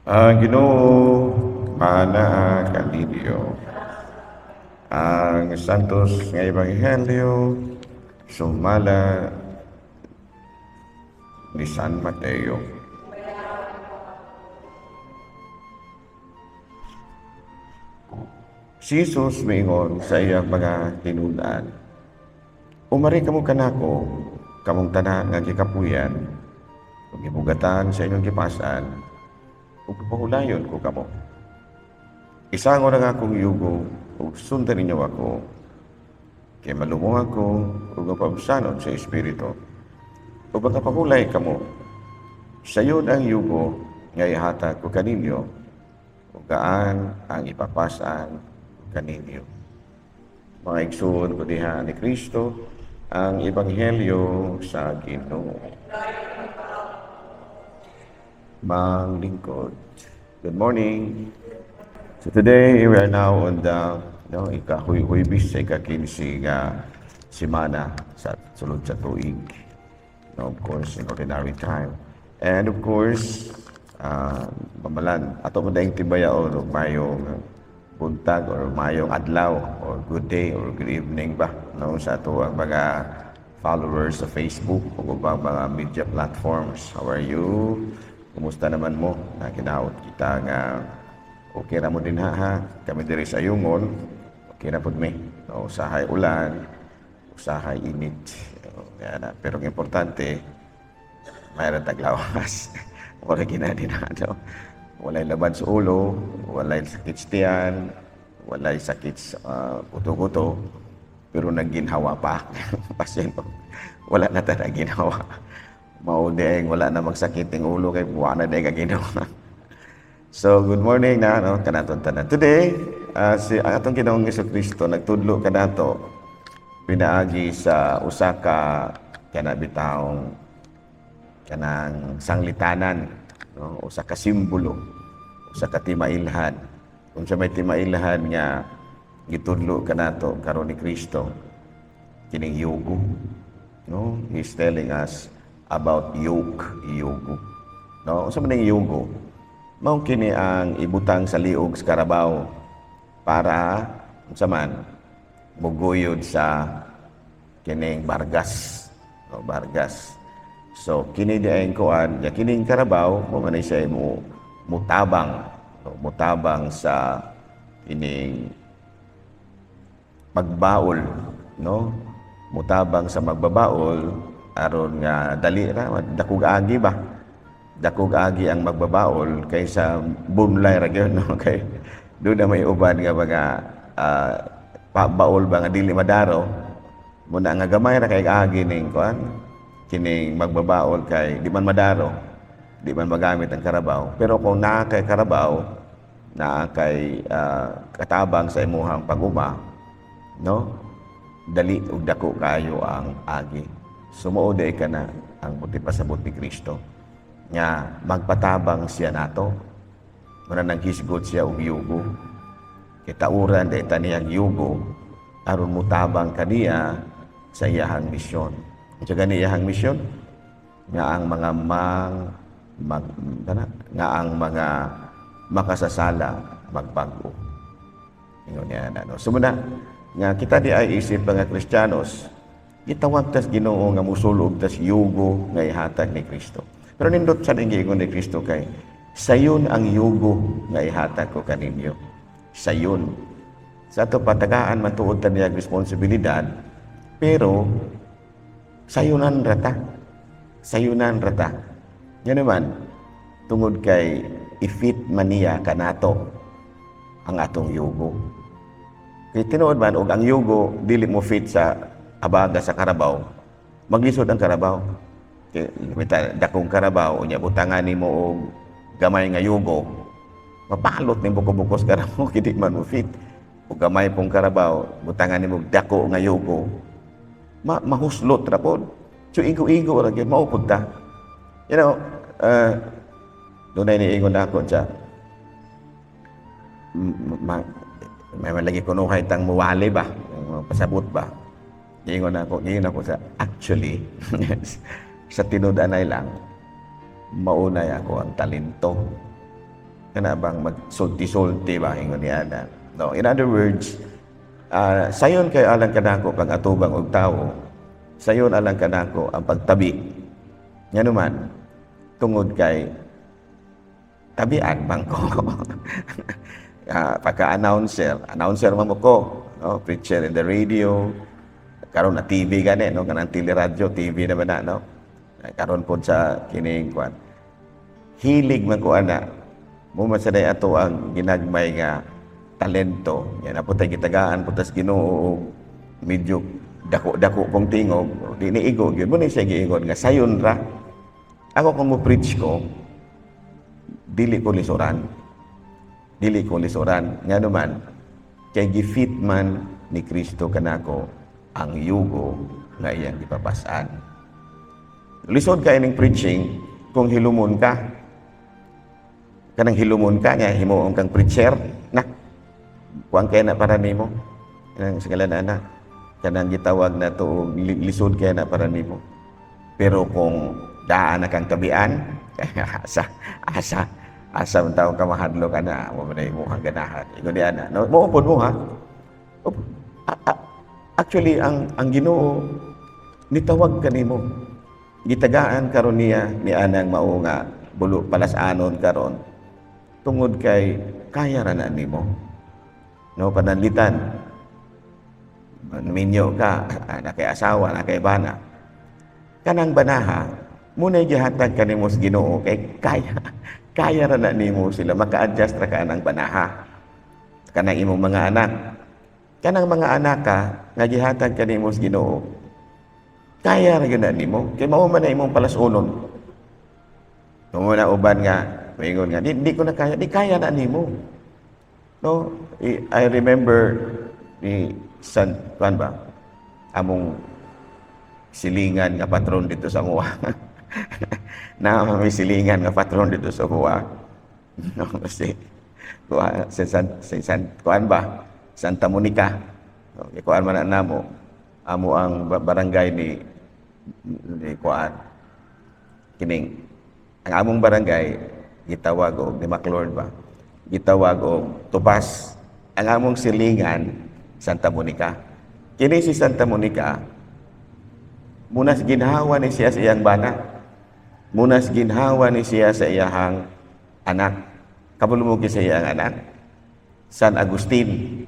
Ang Ginoo maanaa kaninyo. Ang Santos nga Ebanghelyo sumala ni San Mateo. Si Jesus miingon sa iyang mga tinud-an, "Umari kamo kanako, kamong tanan nga gikapuyan ug gibugatan sa inyong gipas-an, ug pahulayon ko kamo. Isango ang akong yugo ug sundan ninyo ako, kay malumong ako ug mapabsanon sa espiritu, ug makapahulay kamo. Sayon ang yugo nga ihatag ko kaninyo, ug gaan ang ipapas-an kaninyo." Mga igsoon ko diha ni Kristo, ang Ebanghelyo sa Ginoo. Manglingkod. Good morning. So today we are now on the, no, ika-Huwebes sa ika-15 nga semana sa sulod sa tuig. No, of course, in ordinary time. And of course, pamalan, ato mo dayong tibayaon og mayong buntag or mayong adlaw or good day or good evening ba, no, sa ato ang mga followers sa Facebook o ubang mga media platforms. How are you? Kumusta naman mo? Nakinaot kita nga okay ra mo din ha, ha. Kami diri sa Ayungon, okay na pud mi. No, usahay ulan, usahay init. Kaya na. Pero ang importante, mayroon taglawas. Wala ginadi na ano. Walay laban sa ulo, walay sakit sa tiyan, walay sakit sa kuto-kuto, pero nagginhawa pa. Pasyente, wala na ta ginhawa. Mao diay wala na magsakit ng ulo kay wala na diay ginawa. So, good morning na, no, kanaton tanan. Today, si ang atong Ginoong Kristo nagtudlo kanato pinaagi sa usa ka kana bitawng kanang sanglitanan, no, usa ka simbolo, usa ka timailhan. Unsa may timailhan nga gitudlo kanato karon ni Kristo? Kining yugo. No, he's telling us about yoke, yugo. No, unsa man ning yugo? Mao kini ang ibutang sa liog sa karabaw para unsa man muguyod sa kining bargas, no, bargas. So kini di ay kuan ya kining karabaw mo man siya mo mutabang, no, mutabang sa kining magbaol, no, mutabang sa magbabaol aron nga dali ra, dakog agi ba, dakog agi ang magbabaol kaysa bunlay ra gyud, no, kay doon na may uban nga mga pabaol ba nga dili madaro muna nga gamay ra kay agi ning kuan kining magbabaol kay di man madaro, di man magamit ang karabaw. Pero kung naa kay karabaw, naa kay katabang sa imuhang pag-uma, no, dali ug dako kayo ang agi. Sumuod ka na ang buti pasabot ni Kristo nga magpatabang siya nato. Muna nanghisgot siya og yugo. Kitauran dahil ta niyang yugo aron mutabang kaniya sa iyahang misyon. Unsa gani iyahang misyon? Nga ang mga mang mag, kana, nga ang mga makasasala magbag-o. Ingon niya na, no. So muna, nga kita di ay isip mga Kristiyanos, gitawag tas Ginoo nga musulob tas yugo nga ihatag ni Kristo. Pero nindot sa giingon ni Kristo kay sayon ang yugo nga ihatag ko kaninyo. Sayon. Sa ato patagaan matuod ta niya responsibilidad, pero sayunan rata. Sayunan rata. Yan naman, tungod kay ifit man niya kanato ang atong yugo. Kay tinuod man og ang yugo dili mo fit sa abaga sa karabaw, maglisod ang karabaw. Kay dakong karabaw unya butangan nimo og gamay nga yugo, mapalot ning buko-bukos karabaw kay di man mo fit. Og gamay pong karabaw, butangan nimo og dako nga yugo, mahuslot ra pod. So igo-igo ra gyud mao pud ta. Dunay niingon nako siya. May malagi kunuhay tang muwali ba, pasabot ba. Giingon ako sa actually sa tinud-anay lang maunay ako ang talento. Kana bang magsulti-sulti ba, ingon niya na. No, in other words, sayon kay alang kanako pag-atubang og tawo, sayon alang kanako ang pagtabi. Ngano man, tungod kay tabian bang ko. Pagka-announcer, announcer man mo ko, no? Preacher in the radio, karon na TV gani, no? Kanang teleradyo, TV naman na, no? Karon pod sa kining kwan. Hilig man ko ana. Mo man sa ato ang ginagmay nga talento. Yan na po tayo gitagaan po tas Ginoo og medyo dako-dako pong tingog, di ni igo gyud mo ni siya giingon nga sayon ra. Ako kung mo preach ko, dili ko lisuran. Dili ko lisuran. Nga naman, kay gifit man ni Kristo kanako ang yugo nga iyang gipapasan. Lisod ka ining preaching kung hilumon ka. Kanang hilumon ka nga himuon kang preacher na kuan kay na para nimo. Kanang sa na kanang gitawag na to, lisod kay na para nimo. Pero kung daan na kang tabian, asa asa asa man tawo ka mahadlok ka na mo man mo kang ganahan. Ingon niya na. No, mo upod mo ha. Actually ang Ginoo nitawag kanimo. Gitagaan karon niya ni anang mao nga bulo palasanon karon tungod kay kaya ra na nimo. No, pananlitan. Minyo ka, na kay asawa, na kay bana. Kanang banaha, muna'y gihatag kanimo sa Ginoo kay kaya kaya ra na nimo sila, maka-adjust ra ka anang banaha. Kanang imong mga anak. Kanang mga anak ka nga gihatag kanimo sa Ginoo. Kaya ra gyud na nimo kay mao man na imong palasunon. Tungod na uban nga moingon nga di ko na kaya, di kaya na nimo. No, I remember ni San kuan ba? Among silingan nga patron dito sa Mua. Na may silingan nga patron dito sa Mua. No, si kuan si San kuan ba? Santa Monica. Okay, kuan man na namo. Amo ang barangay ni kuan. Kining ang among barangay gitawag og ni MacLord ba? Gitawag og Tupas. Ang among silingan, Santa Monica. Kini si Santa Monica, munas ginhawa ni siya sa iyang bana. Munas ginhawa ni siya sa iyahang anak. Kabalo mo sa iyang anak? San Agustin.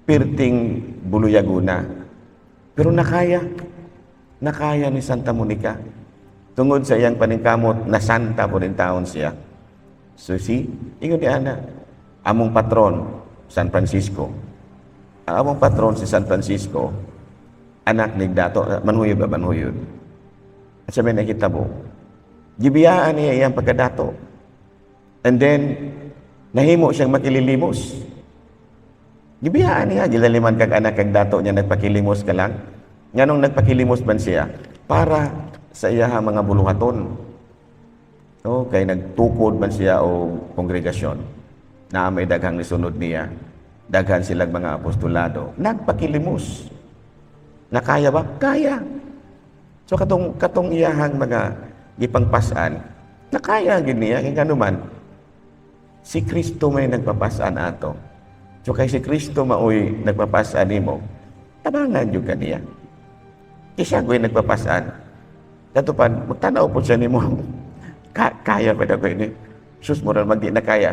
Pirting buluyaguna. Pero nakaya. Nakaya ni Santa Monica. Tungod sa iyang paningkamot, na santa po rin taon siya. So see, ingon ni ana, among patron, San Francisco. Ang among patron si San Francisco, anak ni Dato, manhuyod ba, manhuyod? At sabi nakita mo, gibiyaan niya iyang pagkadato. And then, nahimo siyang makililimos. Gibiyaan niya, gilaliman kag anak kag dato niya, nagpakilimos ka lang. Nganong nagpakilimos man siya? Para sa iyahang mga buluhaton. No, kay nagtukod man siya o kongregasyon na may daghang nisunod niya. Daghan silang mga apostolado. Nagpakilimos. Nakaya ba? Kaya. So katong katong iyahang mga gipangpasan, nakaya gid niya kay man si Kristo may nagpapasan ato. So kay si Kristo maoy nagpapasan nimo, tabangan jud ka niya. Kay siya ko'y nagpapasan. Katupan, magtanaw po siya nimo. Kaya pa daw ko ini. Sus, moral magdi na kaya.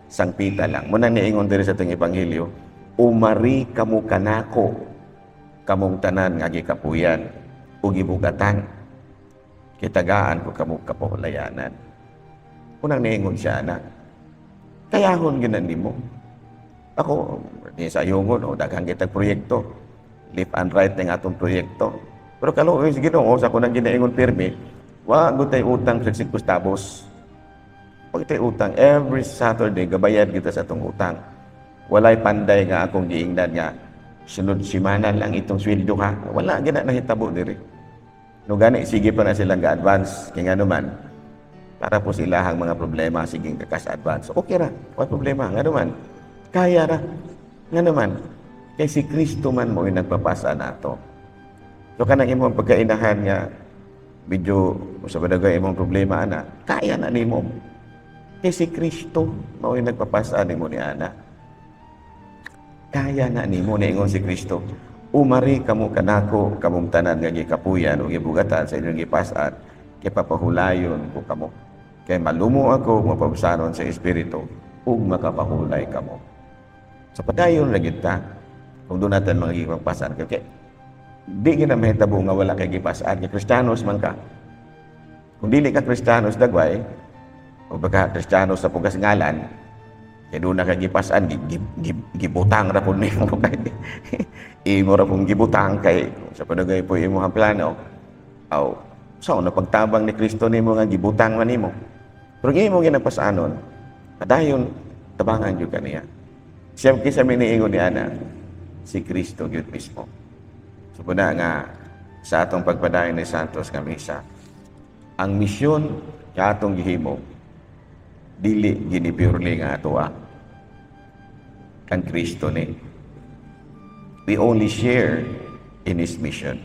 Sangpita lang. Muna niingon diri sa atong ebanghelyo, "Umari kamo kanako, kamong tanan nga gikapuyan ug gibugatan. Kitagaan ko kamo kapahulayanan." Unang niingon siya na, kayahon ginan nimo. Ako, di sa ayungon, o daghang kitag proyekto. Left and right ng atong proyekto. Pero kaluoy sa Ginoo, sa ako nang ginaingon pirmi, wa gud tay utang sa 5 tabos. Pag tay utang, every Saturday, gabayad kita sa atong utang. Walay panday nga akong giingnan nga, sunod simana lang itong sweldo ha. Wala gina nahitabo diri. No gani, sige pa na silang ga-advance. Kaya nga naman, para po sila ang mga problema, sige kakas advance. Okay ra, wala problema. Nga naman, kaya ra. Nga naman, kay si Kristo man mo yung nagpapasa nato. So kanang imong pagkainahan nga medyo sa badagay imong problema ana, kaya na nimo. Kay si Kristo mao'y nagpapas-an nimo ni ana. Kaya na nimo, niingon si Kristo. "Umari kamo kanako, kamong tanan nga gikapuyan o gibugatan sa inyong gipas-an, kay papahulayon ko kamo. Kay malumo ako, mapabsanon sa espiritu, ug makapahulay kamo." So padayon ra gyud ta kung duna tay mga gipagpasan. Kay di gid na mahitabo nga wala kay gipas-an, kay Kristiyanos man ka. Kung dili ka Kristiyanos dagway, o baka Kristiyanos sa pugas ngalan, kay duna kay gipas-an, gibutang ra pud nimo kay imo ra pong gibutang kay sa panugay po imo ang plano. Aw, so na pagtabang ni Kristo nimo nga gibutang man nimo. Pero imo ginapasanon, padayon tabangan jud kaniya. Siya kinsa may niingon ni ana? Si Kristo gyud mismo. So muna nga sa atong pagpadayon ni Santos nga misa, ang misyon nga atong gihimo dili gini purely nga atoa, kang Kristo ni. We only share in His mission.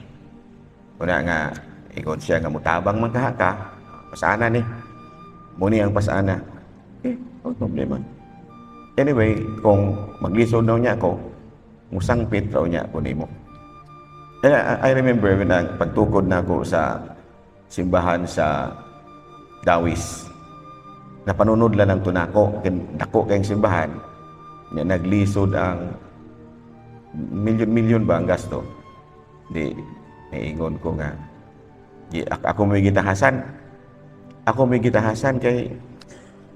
Una nga, ingon siya nga mutabang man kaha ka, pasana ni. Muni ang pasana. Eh, wag problema. Anyway, kung maglisod daw niya ako, musangpit raw niya ako nimo. Eh, I remember when ang pagtukod na ako sa simbahan sa Dawis. Napanunod lang ng tunako, dako kayong simbahan, nya naglisod ang milyon-milyon ba ang gasto. Di, niingon ko nga, di, ako may gitahasan. Ako may gitahasan kay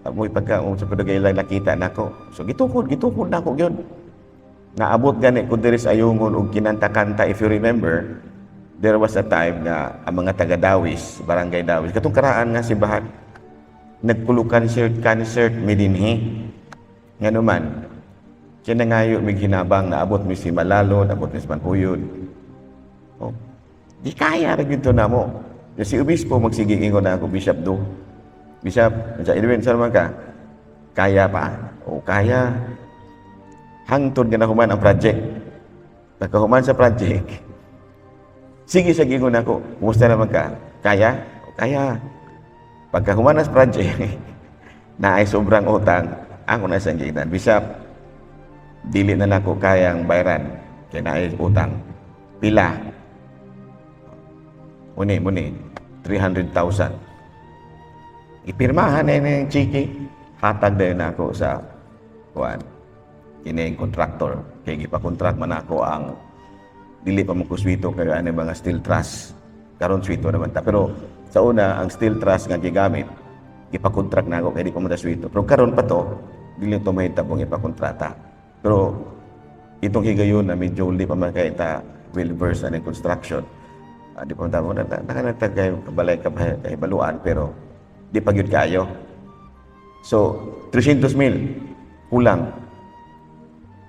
mo'y pagka sa padagay lang nakita nako. So gitukod, gitukod nako gyud. Naabot gani ko diri sa Ayungon og kinanta-kanta. If you remember, there was a time nga ang mga taga-Dawis, Barangay Dawis, katong karaan nga simbahan, nagkulo concert, concert mi dinhi. Ngano man, siya nangayo mig hinabang, naabot mi si Malalo, naabot mi si Manhuyod. Oh, di kaya ra gyud to namo. Si obispo magsige ingon na ako, "Bishop do. Bishop, sa Edwin, saan man ka? Kaya pa?" O kaya. Hangtod nga nahuman ang project. Pagkahuman sa project, sige sa gingon ako, "Kumusta naman ka? Kaya?" "O, kaya." Pagkahuman sa project, na ay sobrang utang, ako na sa giingnan, "Bishop, dili na nako kayang bayaran, kaya naay utang." "Pila?" "Muni, muni, 300,000." Ipirmahan na yun yung chiki. Hatag din ako sa kuan. Kini contractor. Kay gipa-contract man ako ang dili pa mo kuswito kayo ani mga steel truss. Karon swito naman ta. Pero sa una, ang steel truss nga gigamit, gipa-contract na ako kay di pa man ta swito. Pero karon pa to, dili to mahitabong ipakontrata. Pero itong higayon na medyo di pa man kay ta well versed ang construction. Di pa man ta mo na nakanatag kay kabalay kahibaluan pero di pa gyud kayo. So 300 mil kulang.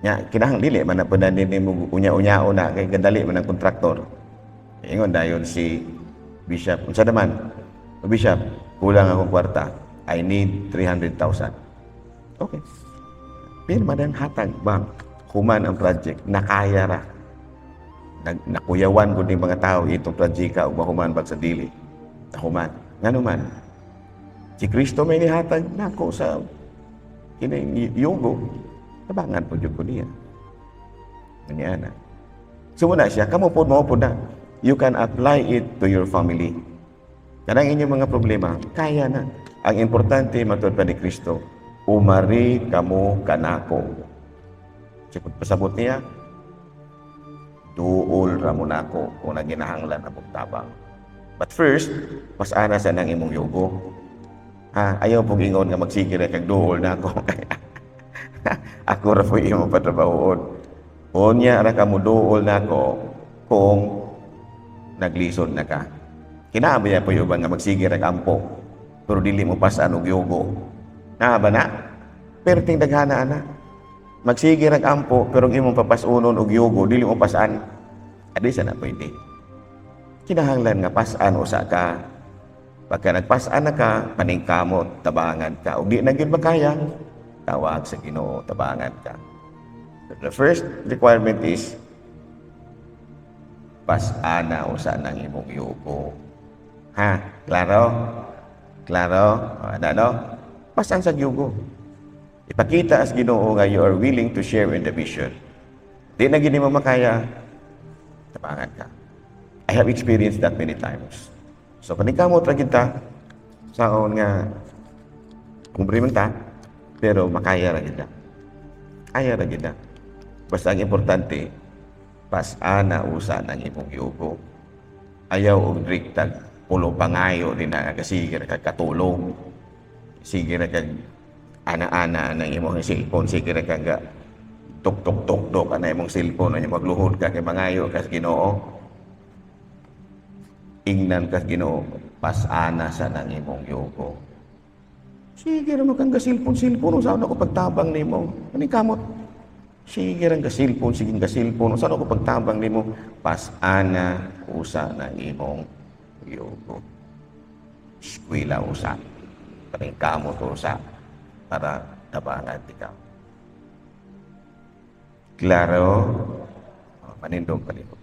Nya kinahanglan dili man na pud na nimo unya-unyao na kay gadali man ang kontraktor. Ingon dayon si Bishop, "Unsa naman? O Bishop, kulang akong kwarta. I need 300,000." Okay. Pirma dan hatag bang human ang project nakaya ra. Nakuyawan ko ni mga tao itong project ug mahuman bag sa dili. Nahuman. Ngano man? Si Kristo may nihatag nako sa kining yugo. Tabangan po jud ko niya. Niya na. So muna siya, kamo pod mao pod na. You can apply it to your family. Kanang inyong mga problema, kaya na. Ang importante, matod pa ni Kristo, "Umari kamo kanako." Sa pasabot niya, duol ra mo nako kung naginahanglan ang tabang. But first, pasana sa nang imong yugo. Ha, ayaw pong ingon nga magsige ra kag duol na ako. Ako ra po imo patrabahoon. Unya ra ka mo duol nako kung naglisod na ka. Kinaa ba po yung uban nga magsige ra ampo pero dili mo pasan og yugo? Naa ba na? Perting daghana ana. Magsige ra ampo pero ang imong papasunon og yugo dili mo pasan. Adi sa na pwede. Kinahanglan nga pasan usa ka. Pagka nagpasan na ka, paningkamot, tabangan ka. Ug di na gyud makaya, tawag sa Ginoo, tabangan ka. The first requirement is pasana usa ng imong yugo. Ha? Klaro? Klaro? O, ano, no? Pasan sa yugo. Ipakita sa Ginoo nga you are willing to share in the mission. Di na gyud nimo makaya, tabangan ka. I have experienced that many times. So paningkamot ra kita saon nga pobre man ta, pero makaya ra kita. Kaya ra kita. Basta ang importante, pas-ana usa ng imong yugo. Ayaw og direktag pulo pangayo din na nga sige ra kag katulong. Sige ra kag ana-ana ng imong cellphone, sige ra kag tuk tuk tuk tuk ana imong cellphone, anya magluhod ka kay mangayo ka sa Ginoo. Ingnan ka sa Ginoo, pas-ana sa nang imong yugo. Sige ra man kang ga-cellphone cellphone, unsa ako pagtabang nimo? Ani kamot? Sige ra ga cellphone, sige ga cellphone, unsa ako pagtabang nimo? Pas-ana usa ng imong yugo. Eskwela usa. Paningkamot usa para tabangan ikaw. Klaro? Oh, manindog palihog.